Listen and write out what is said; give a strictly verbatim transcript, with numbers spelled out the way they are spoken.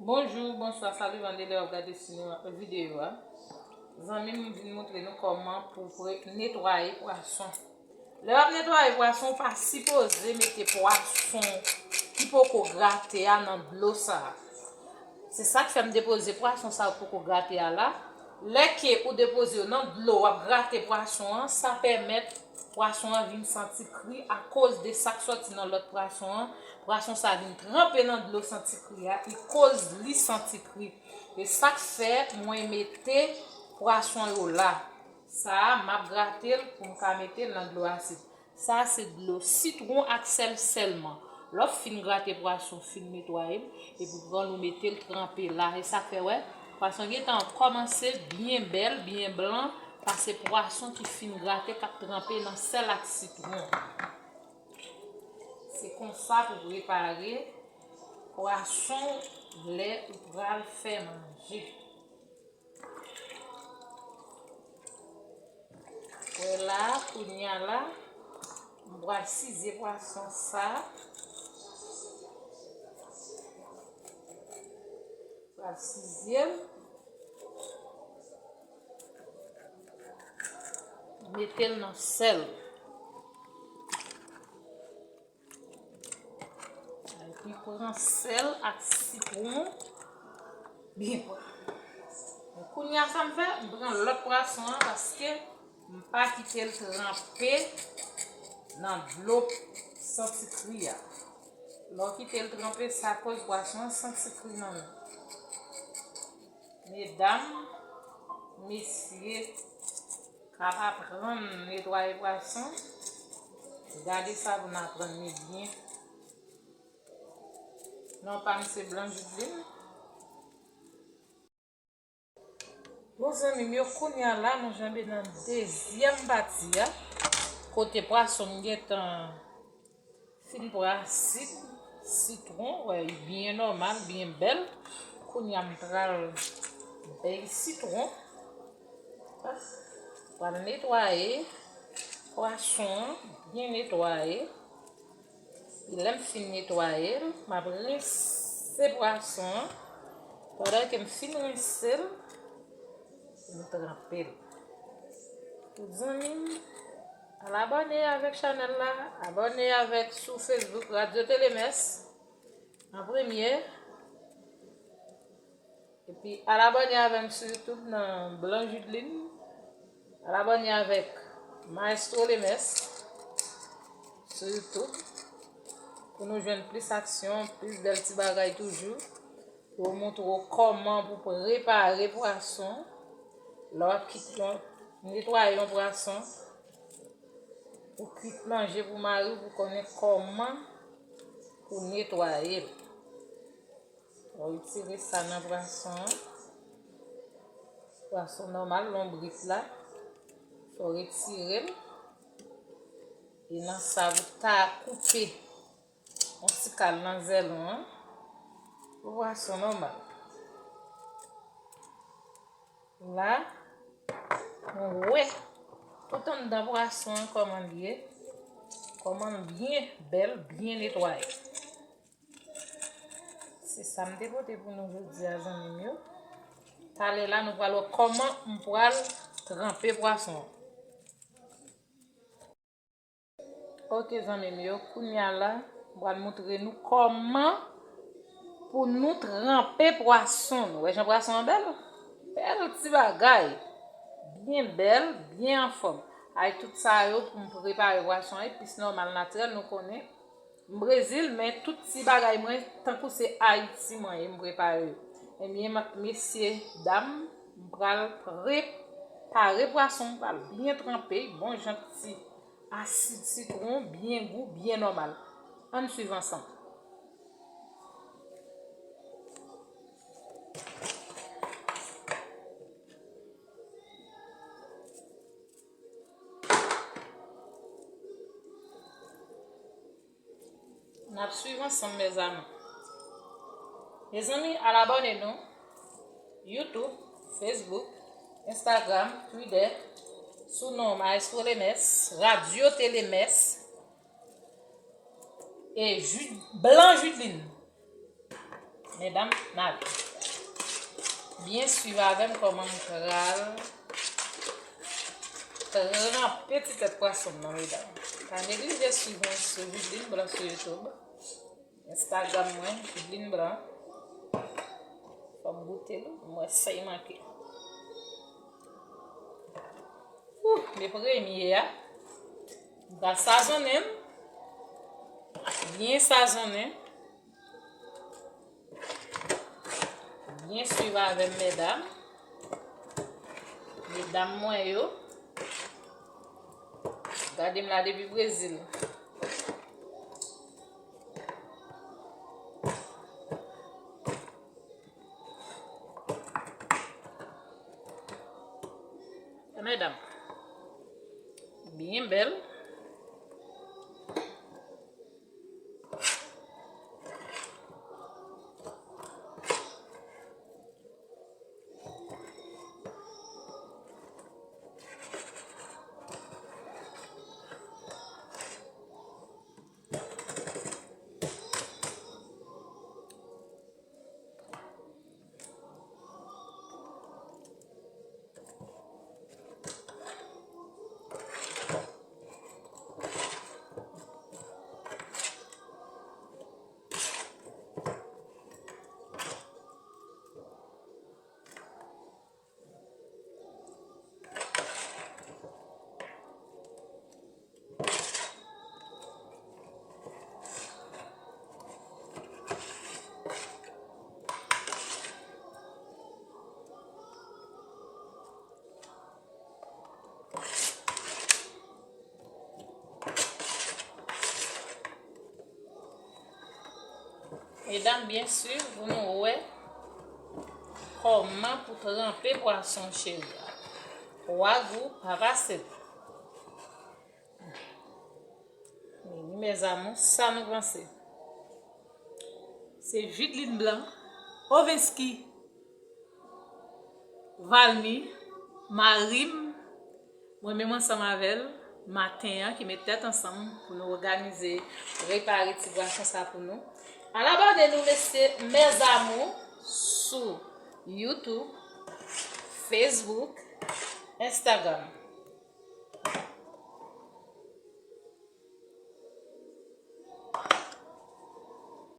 Bonjou, bonswa, salut, mande lè w ap gade sino videyo a. Zanmi m, m vin montre nou kòman pou pre- netwaye pwason. Lè w ap netwaye pwason, ou pa sipoze mete pwason ki poko grate a nan dlo sa a. Se sa k fè m depoze pwason sa yo poko grate a la. Lè ke ou depoze yo nan dlo, w ap grate pwason an, sa pèmèt pwason an vin santi kri akoz de sa k sòti nan lòt pwason an. Pwason sa vin tranpe nan dlo santi kri a, li koz li santi kri. E sa k fè mwen mete pwason yo la. Sa a, m ap grate l pou m ka mete l nan dlo asid. Sa a se dlo sitwon ak sèl sèlman. Lè w fin grate pwason, fin netwaye l, epi pran l ou mete l tranpe la. E sa k fè, wè, pwason gentan kòmanse byen bèl, byen blan, paske pwason ki fin grate k ap tranpe nan sèl ak sitwon. Se konsa pou prepare pwason lè ou pral fè manje. Wè la, kounye a la, m pral sizye pwason sa. Pral sizye l. Mete l nan sèl. Epi pran sèl ak sitwon byen pran. Kounye a sa m fè, m pran lòt pwason an paske m pa kite l tranpe nan dlo santi kri a. Lè w kite l tranpe, sa koz pwason an santi kri nan men. Medam, mesye, k ap aprann netwaye pwason, gade sa pou n aprann li byen. Non pa m se Blanche Judeline. Bon, zanmi m yo, kounye a la, nou janbe nan dezyèm pati a, kote pwason m gentan fin pran asid sitwon, wè, li byen nòmal, byen bèl. Kounye a m pral bèy sitwon. Pral netwaye pwason an, byen netwaye. Epi lè m fin netwaye l, m ap rense pwason an. Pandan ke m fin rense l, m tranpe l. Tout zanmi m, al abòne avèk chanèl la, abòne avèk sou Facebook Radyo Telemès an premye. Epi al abòne avè m sou YouTube nan Blanche Judeline. Al abòne avèk Maestro Lemes sou YouTube pou nou jwenn plis aksyon, plis bèl ti bagay toujou. Pou montre w kòman pou prepare pwason. Lè w ap kit yon, netwaye yon pwason, pou kwit manje pou mari w, pou konnen kòman pou netwaye l. Fò w retire sa nan pwason an. Pwason nòmal, lonbrit la. Fò w retire l. E nan sa, ou ta koupe yon ti kal nan zèlon an. Pou pwason nòmal. La, nou wè tout anndan pwason an kòman l ye. Kòman l byen bèl, byen netwaye. Se sa m te pote pou nou jodi a, zanmi m yo. Talè la, nou pral wè kòman m pral tranpe pwason an. Ok, zanmi m yo, kounye a la, m pral montre nou kòman pou nou tranpe pwason nou. Wè jan pwason an bèl? Bèl ti bagay. Byen bèl, byen anfòm. Ay, tout sa yo pou m prepare pwason an, epis nòmal, natirèl, nou konnen. M Brezil, men tout ti bagay mwen, tankou se Ayiti mwen ye, m prepare yo. Ebyen, ma- mesye, dam, m pral prepare pwason, m pral byen tranpe, bon jan ti asid sitwon, byen gou, byen nòmal. Ann swiv ansanm. N ap swiv ansanm, mezanmi. Mezanmi, al abòne nou. YouTube, Facebook, Instagram, Twitter, sou non Maestro Lemes, Radyo Telemès, e Ju- Blan Judlin. Medam, n ale. Byen swiv avè m kòman m pral tranpe ti tèt pwason m nan, medam. Pa neglije swiv mwen sou Judeline Blanc sou YouTube. Instagram mwen, Judeline Blanc. Fò m goute l, m wè sa l manke. Ouh, men premye a. M pral sazonnen l. Byen sazonnen. Byen swiv avè m, medam. Medam mwen yo. Gade m la depi Brezil. Medam, byen bèl. Medam, byen swiv pou nou wè kòman pou tranpe pwason cheri a. Twa gou pa pase l. Men wi, mes amours, sa nou panse? Se Judeline Blanc, Ovensky, Valmy, mari m, mwen menm ansanm avè l, maten an, ki met tèt ansanm pou nou òganize, prepare ti bwason sa pou nou. Al abòne nou, mesye, mes amours, sou YouTube, Facebook, Instagram.